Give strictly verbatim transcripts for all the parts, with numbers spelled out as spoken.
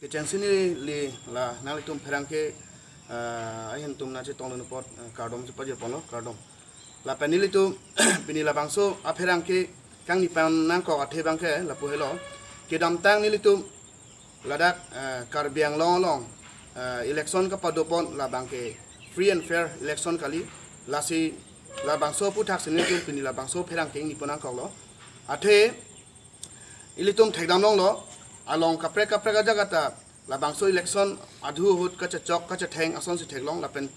Kechengsi neli la nanglitum pherangke, ah, ahin atum nangchetongdun apot, ah, kardom si pajir ponlo, kardom. Lapen nelitum pini labangso apherangke kangni pon nangkok athe abangke lapu helo. Kedamtang nelitum ladak, ah, Karbi Anglong along, ah, election kapado pon labangke free and fair election kali. Lasi labangso aputhaksi nelitum pini labangso apherangke ingni pon nangkoklo. Athe ilitum thekdam longlo, along kaprek kaprek ajahak ta labangso election adhu ahut kachechok kachetheng asonsi theklong lapen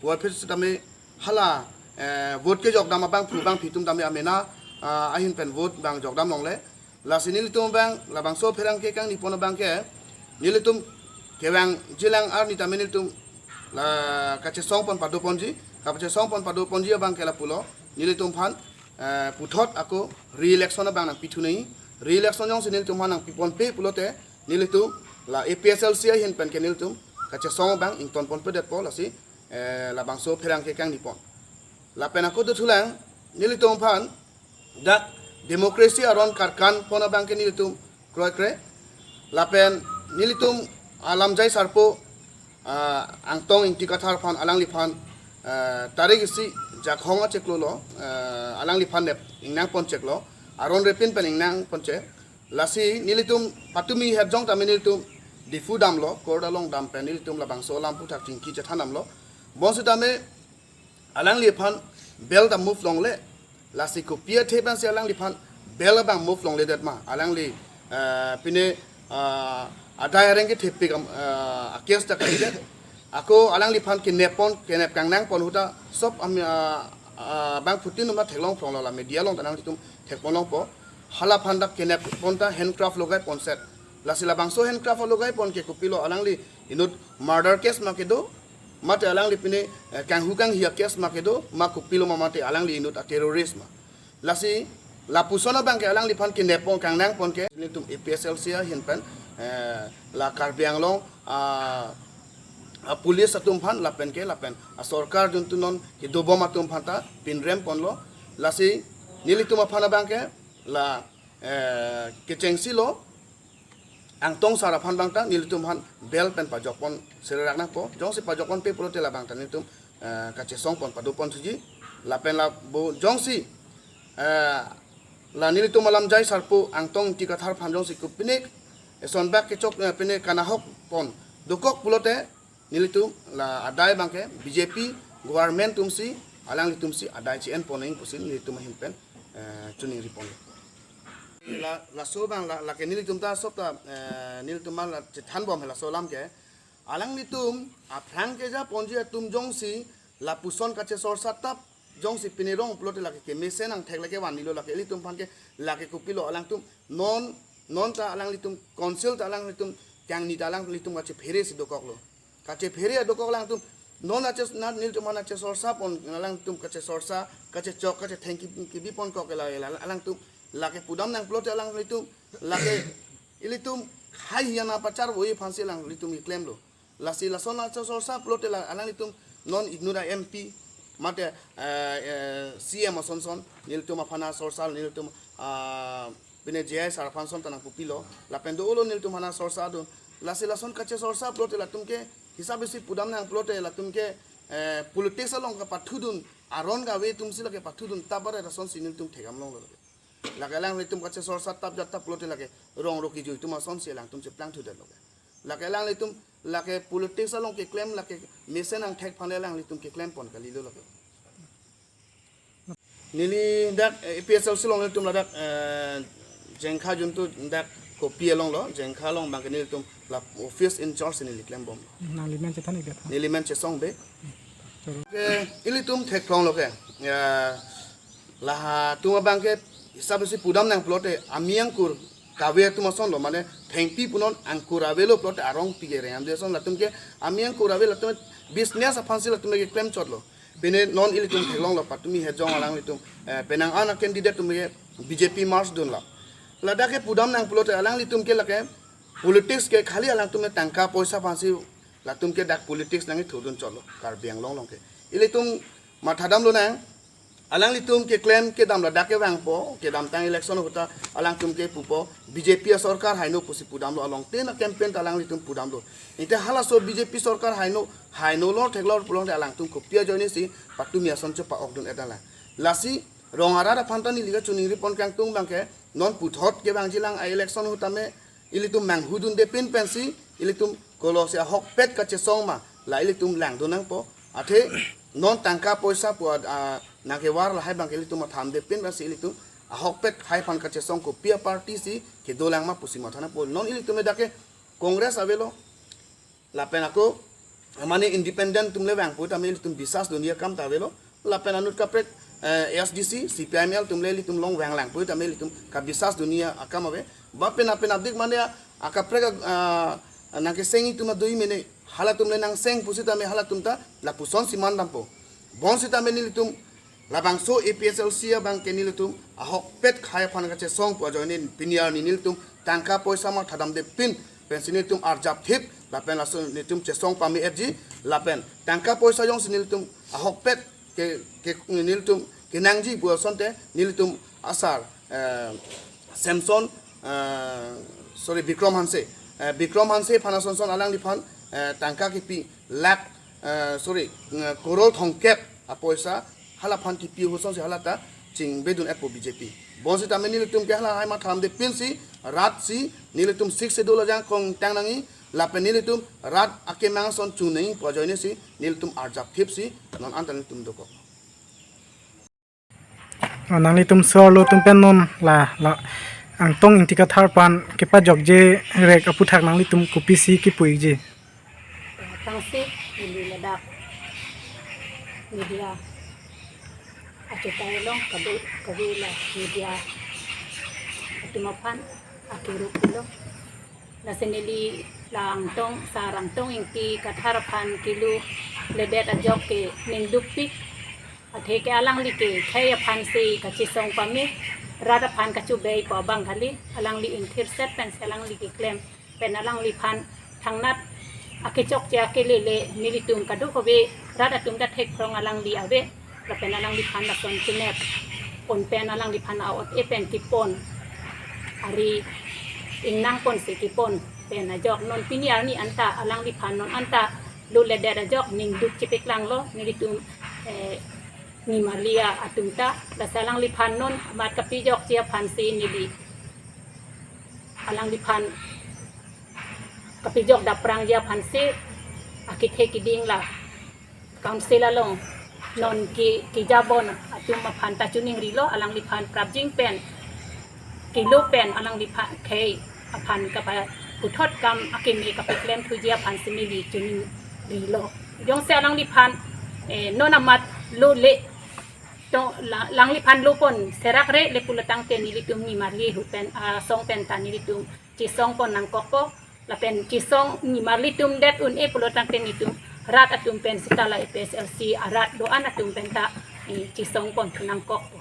puvoiphit sitame hala, eh, vote kejokdam abangphu abangphi atum tame amena, ah, ahin pen vote abang jokdam longle. Lasi nelitum abang labangso apherangke kangni pon abangke nelitum kevangjilang arni tame nelitum la kachesong pon pado ponji, kachesong pon pado ponji abangke lapulo, nelitum aphan, eh, puthot ako re-election abang nangpithu nangji. Re-election jongsi nelitum aphan nangpiponpe pulote nelitum la A P H L C ahin pen ke nelitum kachesong abang ington ponpedetpo. Lasi, eh, labangso apherangke kangni pon. Lapen ako dothulang, nelitum aphan dak democracy aron karkan pon abangke nelitum kroikre. Lapen nelitum alamjai sarpo, ah, Angtong Ingti Kathar aphan, alangliphan, ah, tarik isi Jakhong achiklo lo, ah, alangliphan nep ingnang poncheklo, aron repin pen ingnang ponche. Lasi nelitum patumi het jong tame nelitum Diphu damlo, court along dam pen nelitum labangso alam aphuthak chingki chethan damlo. Bonsitame alangliphan bail ta move longle. Lasi kopi athe pensi alangliphan bail abang move longledet ma? Alangli, eh, pine, eh, adai areng kethepik am, eh, a-case ta kalidet. Ako alangliphan kenep pon, kenep kangnang pon ahut ta sob am, eh, eh, bangphutin atum ta theklong phlonglo, la media along ta nanglitum thek pon longpo. Hala aphan ta kenep pon ta handcuff logai ponset. Lasi labangso handcuff logai pon ke kopilo, alangli inut murder case ma kedo, mate alangli pine, eh, kanghu kanghi a-case ma kedo, ma kopilo ma mate alangli inut a-terrorist ma? Lasi lapuson abangke alangliphan kenep pon kangnang pon ke nelitum A P H L C ahin pen, eh, la Karbi Anglong, ah, ah, police atum aphan lapen ke lapen asorkar juntu non kedobom atum aphan ta pinrem ponlo. Lasi nelitum aphan abangke la, eh, kechengsi lo, Angtong sar aphan abang ta nelitum aphan bail pen pajok pon sererak nangpo. Jongsi pajok ponpe pulote labang ta nelitum, eh, kachesong pon pado ponthuji. Lapen labo jongsi, eh, la nelitum alamjai sarpo Angtong Ingti Kathar aphan jongsi kopinek eson bak kechok, eh, pine kanahok pon dokok pulote nelitum la adai abangke B J P government atumsi, alanglitumsi adai che-en pon nangji pusi nelitum ahin pen, eh, choningri ponlo. La, laso abang la, lake nelitum ta sob ta, eh, nelitum ma la chethan bom he laso alam ke. Alanglitum aphrang keja ponji atum jongsi lapuson kachesorsa tap jongsi pine rong pulote lake kemesen angthek lake vanilo, lake ilitum aphan ke lake kopilo, alangtum non, non ta alanglitum council ta alanglitum kangni ta alanglitum kachephere si dokoklo. Kachephere dokok alangtum non ache, na nelitum aphan kachesorsa pon, alangtum kachesorsa, kachechok, kachetheng ki, kebi pon kok ela ela alangtum lake pudam nang pulote alanglitum lake ilitum hai hiana pachar voi aphansi alanglitum keklemlo. Lasi lason achesorsa pulote la alanglitum non inut a-M P mate, eh, eh, C M ason son nelitum aphan asorsa, nelitum, ah, pine J I sar aphan son ta nangkopilo, lapen dolo nelitum aphan asorsa dun. Lasi lason kachesorsa pulote latum ke hisap isi pudam nang pulote latum ke, eh, politics along kapathudun aron kave atumsi lake pathudun tap bare asonsi nelitum thekdam longlo lake. Lake alanglitum kachesorsa tap jat tap pulote lake rong ro kejui atum asonsi alangtum cheplangthudetlo ke. Lake alanglitum lake politics along keklem lake mesen angthek aphan alanglitum keklem pon kalilo lake. Neli dak, eh, A P H L C along nelitum ladak, eh, Jengkha juntu dak kopi along lo, Jengkha along abangke nelitum la office in charge neli klem bom. Nangli men chethan ik det ha? Neli men Chesong Bey. Choro. Ke ilitum thekphlonglo ke. Ya, lahatum abangke hisap isi pudam nang pulote ami angkur kave atum asonlo, mane thengpi punon angkur avelo pulote arong pige rengam de ason latum ke ami angkur ave latum business aphansi latum ke klemchotlo. Pine non ilitum theklonglo patumi hejong alanglitum, eh, penang an a-candidate atum ke B J P merge dunlo. Ladak ke pudam nang pulote alanglitum ke lake politics ke khali alangtum ke tangka poisa aphansi latum ke dak politics nangkethudun chotlo Karbi Anglong along ke. Ilitum mathadam lonang, Alanglitum keklem kedam ladak kevangpo, kedamtang election ahut ta alangtum ke pupo, B J P asorkar haino pusi pudamlo, along tena campaign ta alanglitum pudamlo. Inte halaso B J P sorkar haino, haino lor theklor pulote alangtum kopi ajoine si patumi ason chopa-okdun-et nanglang. Lasi rong arat aphan ta neli kachiningri pon kangtung abangke non puthot kevangjilang a-election ahut tame ilitum manghudunde pin pensi ilitum kolosi ahokpet kachesong ma la ilitum langdun nangpo. Athe non tangka poisa pu, ah, nangkevar lahai abangke ilitum mathamde pin pensi ilitum ahokpet hai aphan kachesong kopi a-party si kedolang ma pusi matha nangpo. Non ilitum dak ke Congress avelo, lapen ako mane independent atum le vang pu tame ilitum bisas dunji akam ta avelo. Lapen anut kaprek, eh, A S D C, C P I M L atum le ilitum along vanglang pu tame ilitum kabisas dunji akam ave. Ba pen apen adik mane akaprek, ah, nangkesengji atum adui mene halatum le nangseng pusitame halatum ta lapuson si mandampo. Bonsitame nelitum labangso A P H L C abangke nelitum ahokpet hai aphan kachesong pu ajoine pini arni nelitum tangka poisa mathadamde pin pensi nelitum arjapthip lapen laso nelitum chesong pame-etji lapen tangka poisa jongsi nelitum ahokpet ke, ke nelitum kenangji pu asonte nelitum asar, eh, Samson, eh, sorry, Bikrom Hanse. Eh, Bikrom Hanse aphan asonson alangliphan, eh, tangka kipi lakh, eh, sorry, eh, koror thomkep apoisa halaphan kipi ahut asonsi hala ta chingbedun-etpo B J P. Bonsitame nelitum ke hala hai mathadamde pinsi rat si nelitum Sixth Schedule ajangkong tang nangji lapen nelitum rat akemang ason chun nangji pu ajoine si nelitum arjapthip si non anta nelitum dokok. Oh, nanglitum so-arlo atum pen non la, la Angtong Ingti Kathar aphan kepajokje rek aputhak nanglitum kopisi kipu-ikji? Tangsi neli ladak media achutai along kave, kave la media atum aphan akiru pulo. Lasi neli la Angtong, Sar Angtong Ingti Kathar aphan kiluledet ajok ke ningdukpik. Athe ke alangli ke khei aphansi kachesong pame, rat aphan kachobei pu abang kali, alangli ingthirset pensi alangli keklem pen alangliphan thangnat akechokche akelele nelitum kadokave rat atum ta thekphrong alangli ave, lapen alangliphan lason chinep pon pen alangliphan a-ot-e pen kipon, ari ingnang ponsi kipon pen ajok non pini arni anta alangliphan non anta luledet ajok ningduk chipiklanglo nelitum, eh, nimarli atum ta. Lasi alangliphan non amat kapijokji aphansi neli alangliphan kapijok daprangji aphansi akethe keding la council along non ki, kejabon atum aphan ta chiningrilo, alangliphan prapjin pen kilo pen alangliphan khei aphan kapaputhot kam akeme kapaklemthuji aphansi neli chiningrilo. Jongsi alangliphan, eh, non amat lole to la, alangliphan lopon serak rele pulo tangte nelitum nimarli ahut pen, ah, asong pen ta nelitum chesong pon nangkokpo. Lapen chesong nimarli atum det un-e pulo tangte nelitum rat atum pen seta la A P H L C arat do-an atum pen ta, eh, chesong ponthu nangkokpo.